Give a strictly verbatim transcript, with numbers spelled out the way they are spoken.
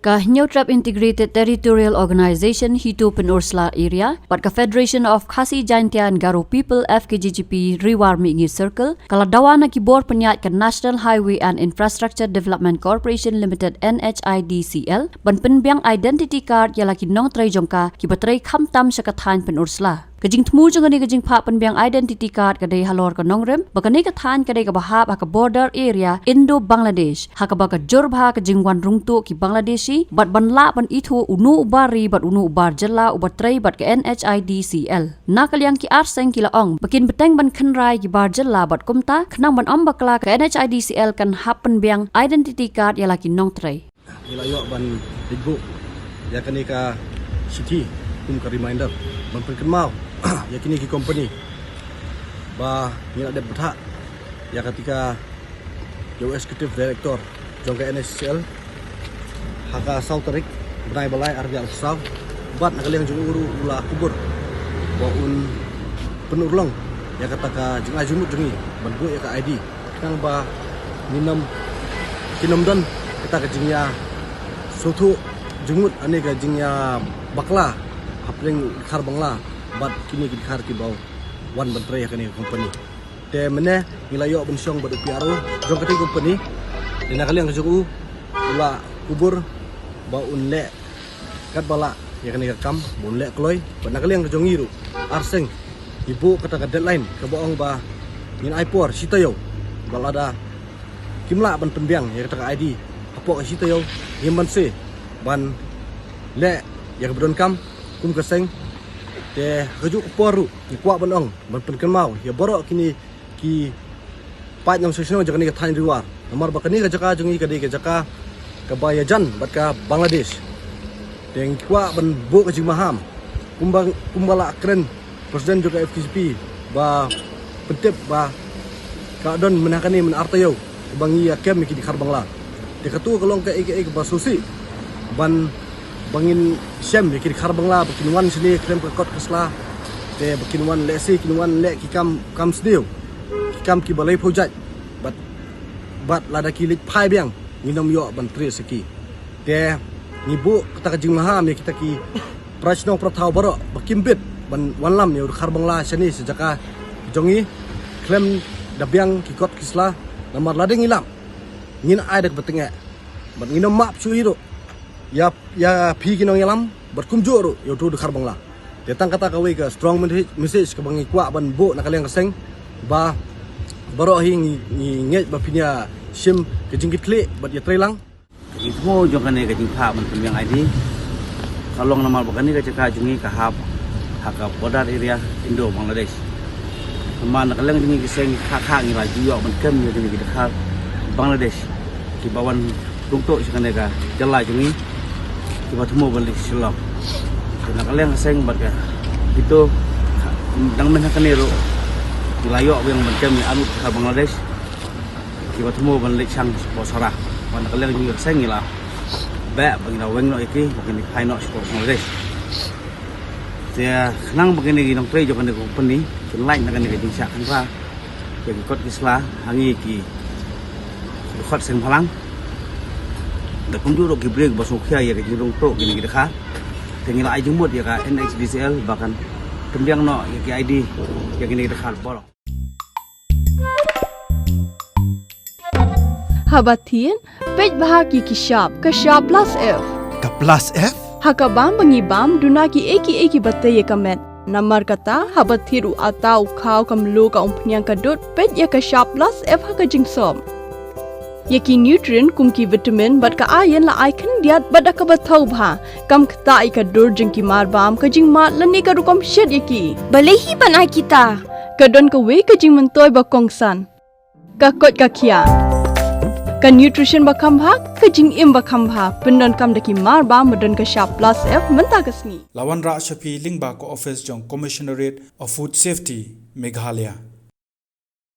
Ka Hynñiewtrep Integrated Territorial Organization HITO Pynursla Area bad ka Federation of Khasi Jaintia and Garo People FKJGP Ri War Mihngi Circle ka la dawa na ki bor pynïaid ka National Highway and Infrastructure Development Corporation Limited NHIDCL ban pynbiang identity card ïa la ki nongtrei jong ka kiba trei khamtam sha ka thaiñ Pynursla. Ka jingthmu jong kane ka jingphah pynbiang identity card ka dei halor ka nongrim ba kane ka thaiñ ka dei kaba hap ha ka border area Indo-Bangladesh, ha kaba ka jur bha ka jingwan rung tuh ki Bangladeshi bad ban lah ban ithuh uno u bar ri bad uno u bar jylla uba trei bad ka NHIDCL. Na ka liang ki ar seng ki la ong ba kin bteng ban khynra ïa ki bar jylla bad kumta khnang ban ym bakla ka NHIDCL kan hap pynbiang identity card ïa la ki nongtrei. Ngi la ïoh ban leit buh ïa kane ka shithi kum ka reminder ban pynkynmaw ïa kine ki company ba ngi la dep bthah ïa kata ka, ïa u executive director jong ka NHIDCL ha ka saw tarik bnai ba lai arhajar arphew saw bad na ka liang jong u ruh u la kubur ba un pynurlong ïa kata ka jingai jingmut jong ngi ban buh ïa ka ID. Khnang ba ngin ym, kin ym don kata ka jingïasngewthuh jingmut, ane ka jingïabakla hapdeng u dkhar Bangla bad kine ki dkhar kiba wan ban trei ha kane ka company. Te mynne ngi la ïoh ban shong bad u PRO jong kata ka company. Te na ka liang ka jong u, u la kubur ba un leh katba lah ïa kane ka kam, ba un leh kloi. Bad na ka liang ka jong ngi ruh, ar seng ngi buh kata ka deadline kaba ong ba ngin ai por shi taïew ba lada kim lah ban pynbiang ïa kata ka ID hapoh ka shi taïew, ngim banse ban leh ïa kaba donkam kum ka seng. Te ha kajuh ka por ruh ngi kwah ban ong, ban pynkynmaw ïa baroh kine ki paid nongshong shnong jong kane ka thaiñ Ri War, namar ba kane ka jaka jong ngi ka dei ka jaka kaba ïajan bad ka Bangladesh. Te ngi kwah ban buh ka jingmaham kumba, kumba la kren President jong ka FKJGP ba pyntip ba ka don mynha kane mynta ar taïew ba ngi ïa kem ïa ki dkhar Bangla. Te kato ka long kaei kaei kaba sngewsih ban, ba ngin shem ïa ki dkhar Bangla ba kin wan shane khlem ka kot ka sla. Te ba kin wan lehse kin wan leh ki kam, kam sniew, ki kam kiba laiphew jait. Bad, bad lada ki leit phai biang ngin ym ïoh ban trei sa ki. Te ngi buh kata ka jingmaham ïa kita ki para shnong para thaw baroh ba kim bit ban wanlam ïa u dkhar Bangla shane sha jaka jong ngi khlem da biang ki kot ki sla. Namar lada ngi lap ngin ai da kaba tyngeh bad ngin ym map shuh hi ruh ïa, ïa phi ki nongïalam bad kumjuh ruh ïa uto u dkhar Bangla. Te tang kata kawei ka strong message, message kaba ngi kwah ban buh na ka liang ka seng ba baroh hi ngi, ngi ngeit ba phin ïa shim ka jingkitkhlieh bad ïa trei lang. Ka jingthmu jong kane ka jingphah ban pynbiang ID ka long namar ba kane ka jaka jong ngi ka hap ha ka border area Indo-Bangladesh. Namar na ka liang jong ngi ki seng kha kha ngi la ju ïoh ban kem ïa kine ki dkhar Bangladesh kiba wan rung tuh sha kane ka jylla jong ngi kiba thmu ban leit Shillong. Te na ka liang ka seng bad ka HITO, dang mynta kane ruh ngi la ïoh biang ban kem ïa arngut dkhar Bangladesh kiba thmu ban leit shang sha Sohra. Bad na ka liang jong ngi ka seng ngi la beh ba ngi la weng noh ïa ki ba kin phai noh sha Bangladesh. Te khnang ba kine ki nongtrei jong kane ka company kin lait na kane ka jingshah khynra ïa ki kot ki sla ha ngi ki dkhot seng bhalang. Da kumjuh ruh ki briew ba sngewkhia ïa ka jingrung tuh kine ki dkhar. Te ngi la ai jingmut ïa ka NHIDCL ba kan pynbiang noh ïa ki ID ïa kine ki dkhar baroh. Haba thied, peit bha ïa ki shap, ka shap plus F. Ka plus F? Ha ka bam ba ngi bam, duna kiei kiei kiba tei ïa ka met. Namar kata, haba thied u atta, u khaw, ka mluh, ka umphniang, ka dud, peit ïa ka shap plus F ha ka jingsop. Ïa ki nutrient kum ki vitamin bad ka iron la ai khyndiat bad da kaba thaw bha. Kam ktah ïa ka dur jong ki marbam, ka jingmad lane ka rukom shet ïa ki. Balei hi ban ai kita? Ka don kawei ka jingmyntoi ba kongsan. Ka koit ka khiah. Ka nutrition ba kham bha, ka jingim ba kham bha. Pyndonkam da ki marbam ba don ka shap plus F mynta ka sngi. La wanrah sha phi lyngba ka office jong Commissionerate of Food Safety, Meghalaya.